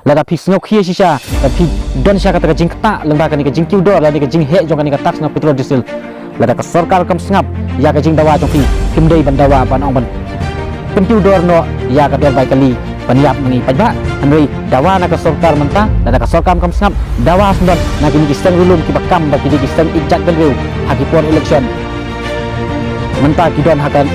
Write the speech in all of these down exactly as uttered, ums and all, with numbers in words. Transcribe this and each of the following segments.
Lada phi sngewkhia shisha, lada phi don shisha kata ka jingktah lyngba kane ka jingkiew dor lane ka jingheh jong kane ka tax na petrol diesel, lada ka sorkar kam sngap ïa ka jingdawa jong phi, phim dei ban dawa ban ong ban pynkiew dor noh ïa ka dor bai kali ban ïap ma ngi paidbah. Hynrei dawa na ka sorkar mynta, lada ka sorkar kam sngap, dawa sngewdon na kine ki seng ri lum kiba kam ba ki dei ki seng ïeit jaitbynriew ha ki por election. Mynta ki don ha ka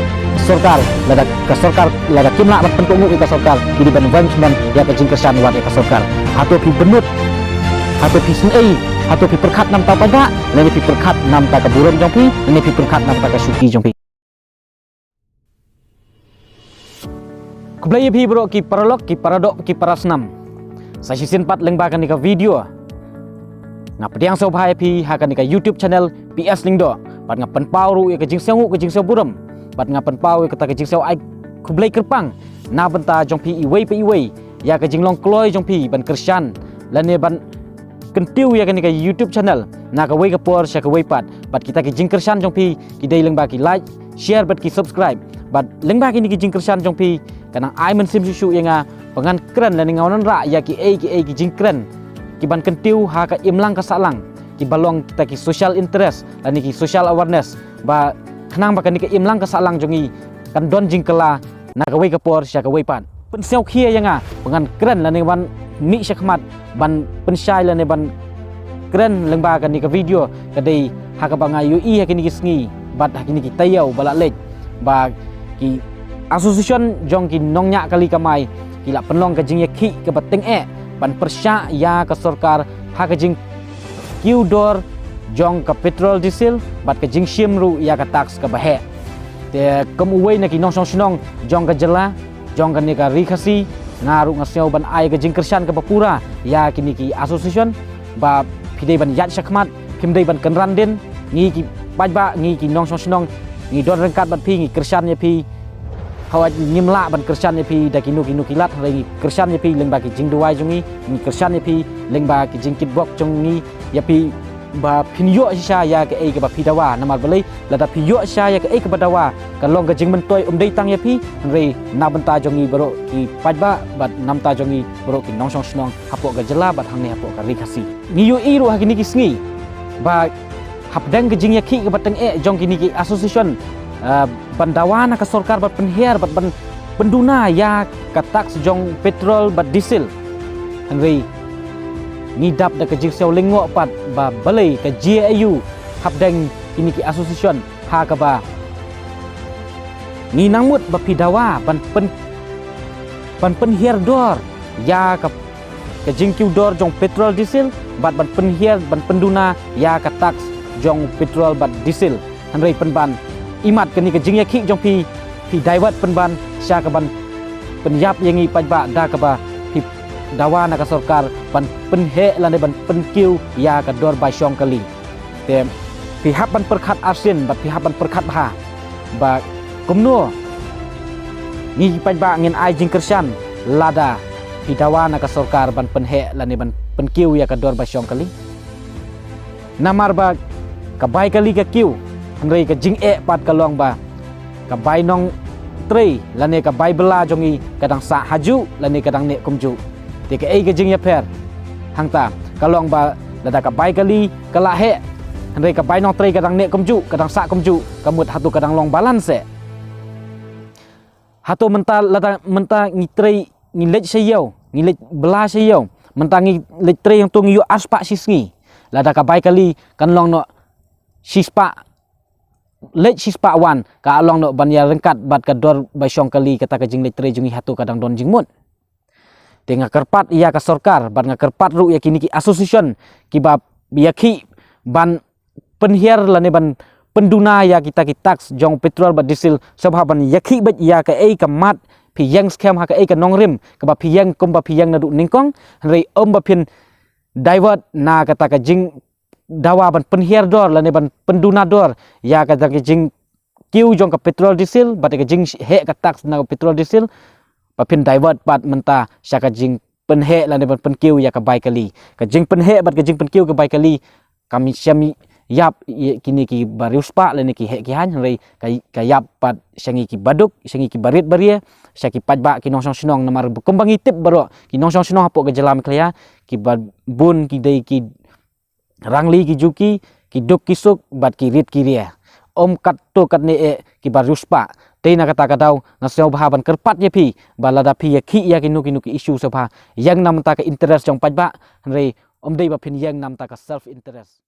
sorkar, lada ka sorkar, lada kim lah ban pynkohnguh ïa ka sorkar, ki dei ban weng sngewdon ïa ka jingkyrshan wat ïa ka sorkar. Hato phi bynnud, hato phi sngew, hato phi pyrkhat namar ta paidbah, lane phi pyrkhat namar ta ka burom jong phi, lane phi pyrkhat namar ta ka shuki jong phi. Khublei ïa phi baroh ki paralok, ki paradoh, ki parasnam. Sa shisien pat lyngba kane ka video, nga pdiang sngewbha ïa phi ha kane ka YouTube channel P S Lyngdoh. Bad nga pynpaw ruh ïa ka jingsngewnguh, ka jingsngewburom. Bad nga pynpaw ïa kata ka jingsngew ai khublei kyrpang na bynta jong phi iwei pa iwei ïa ka jinglong kloi jong phi ban kyrshan lane ban kyntiew ïa kane ka YouTube channel na kawei ka por sha kawei pat. Bad kita ki jingkyrshan jong phi ki dei lyngba ki like, share bad ki subscribe. Bad lyngba kine ki jingkyrshan jong phi ka nang ai mynsiem shuh shuh ïa nga ba ngan kren lane nga wanrah ïa kiei kiei ki jingkren ki ban kyntiew ha ka imlang ka sahlang, kiba long kita ki social interest lane ki social awareness, ba khnang ba kane ka imlang ka sahlang jong ngi kan don jingkylla na kawei ka por sha kawei pat. Pynsngewkhia ïa nga ba ngan kren lane ban mih shakhmat ban pynshai lane ban kren lyngba kane ka video ka dei ha kaba nga ïohi ha kine ki sngi bad ha kine ki taïew ba la leit, ba ki association jong ki nongñiah kali kamai ki la pynlong ka jingïakhih kaba tyngeh ban pyrshah ïa ka sorkar ha ka jingkiew dor jong ka petrol diesel bad ka jingshim ruh ïa ka tax kaba heh. Te kum uwei na ki nongshong shnong jong ka jylla, jong kane ka Ri Khasi, nga ruh nga sngew ban ai ka jingkyrshan kaba pura ïa kine ki association, ba phi dei ban ïaid shakhmat, phim dei ban kynran dien. Ngi ki paidbah, ngi ki nongshong shnong, ngi don ryngkat bad phi, ngi kyrshan ïa phi. Hawai ngim lah ban kyrshan ïa phi da kino kino ki lad, hynrei ngi kyrshan ïa phi lyngba ki jingduwai jong ngi, ngi kyrshan ïa phi lyngba ki jingkitbok jong ngi ïa phi, ba phin ïoh shisha ïa kaei kaba phi dawa. Namar balei? Lada phi ïoh shisha ïa kaei kaba dawa, ka long ka jingmyntoi ym dei tang ïa phi, hynrei na bynta jong ngi baroh ki paidbah bad na bynta jong ngi baroh ki nongshong shnong hapoh ka jylla bad hangne hapoh ka Ri Khasi. Ngi ïohi ruh ha kine ki sngi ba hapdeng ka jingïakhih kaba tyngeh jong kine ki association, eh, ban dawa na ka sorkar ban pynhiar bad ban pynduna ïa ka tax jong petrol bad diesel. Hynrei ngi dap da ka jingsngew lyngngoh pat ba balei ka G A U hapdeng kine ki association ha kaba ngi nang mut ba phi dawa ban pyn, ban pynhiar dor ïa ka, ka jingkiew dor jong petrol diesel bad ban pynhiar ban pynduna ïa ka tax jong petrol bad diesel. Hynrei pynban, imat kane ka jingïakhih jong phi, phi divert pynban sha kaban pynïap ïa ngi paidbah da kaba phi dawa na ka sorkar ban pynheh lane ban pynkiew ïa ka dor bai shong kali. Te phi hap ban pyrkhat arsien bad phi hap ban pyrkhat bha ba kumno ngi paidbah ngin ai jingkyrshan lada phi dawa na ka sorkar ban pynheh lane ban pynkiew ïa ka dor bai shong kali. Namar ba ka bai kali ka kiew, hynrei ka jingeh pat ka long ba ka bai nongtrei lane ka bai bylla jong ngi ka dang sah hajuh lane ka dang neh kumjuh. Te kaei ka jingïapher? Hangta ka long ba lada ka bai kali ka la heh, hynrei ka bai nongtrei ka dang neh kumjuh, ka dang sah kumjuh, ka mut hato ka dang long balance eh? Hato mynta lada mynta ngi trei, ngi leit sha ïew, ngi leit bylla sha ïew, mynta ngi leit trei hangto ngi ïoh arspah shi sngi. Lada ka bai kali kan long noh shispah leit shispah wan, ka long noh ban ïa ryngkat bad ka dor bai shong kali, kata ka jingleit trei jong ngi hato ka dang don jingmut? Te nga kyrpad ïa ka sorkar bad nga kyrpad ruh ïa kine ki association kiba ïakhih ban pynhiar lane ban pynduna ïa kita ki tax jong petrol bad diesel, sngewbha ban ïakhih beit ïa kaei ka mat phi ïeng skhem ha kaei ka nongrim kaba phi ïeng, kumba phi ïeng naduh nyngkong, hynrei ym ba phin divert na kata ka jingdawa ban pynhiar dor lane ban pynduna dor ïa kata ka jingkiew jong ka petrol diesel bad ka jingheh ka tax na ka petrol diesel, ba phin divert pat mynta sha ka jingpynheh lane ban pynkiew ïa ka bai kali. Ka jingpynheh bad ka jingpynkiew ka bai kali kam shym ïap ïa kine kiba riewspah lane ki heh ki haiñ, hynrei ka, ka ïap pat sha ngi kiba duk, sha ngi kiba rit ba ria, sha ki paidbah ki nongshong shnong. Namar kumba ngi tip baroh, ki nongshong shnong hapoh ka jylla Meghalaya kiba bun ki dei ki rangli ki juki, ki duk ki suk bad ki rit ki ria. Ym katto katne eh kiba riewspah. Te na kata ka daw nga sngewbha ban kyrpad ïa phi ba lada phi ïakhih ïa kino kino ki issue sngewbha ïeng namar ka interest jong paidbah, hynrei ym dei ba phin ïeng namar ka self interest.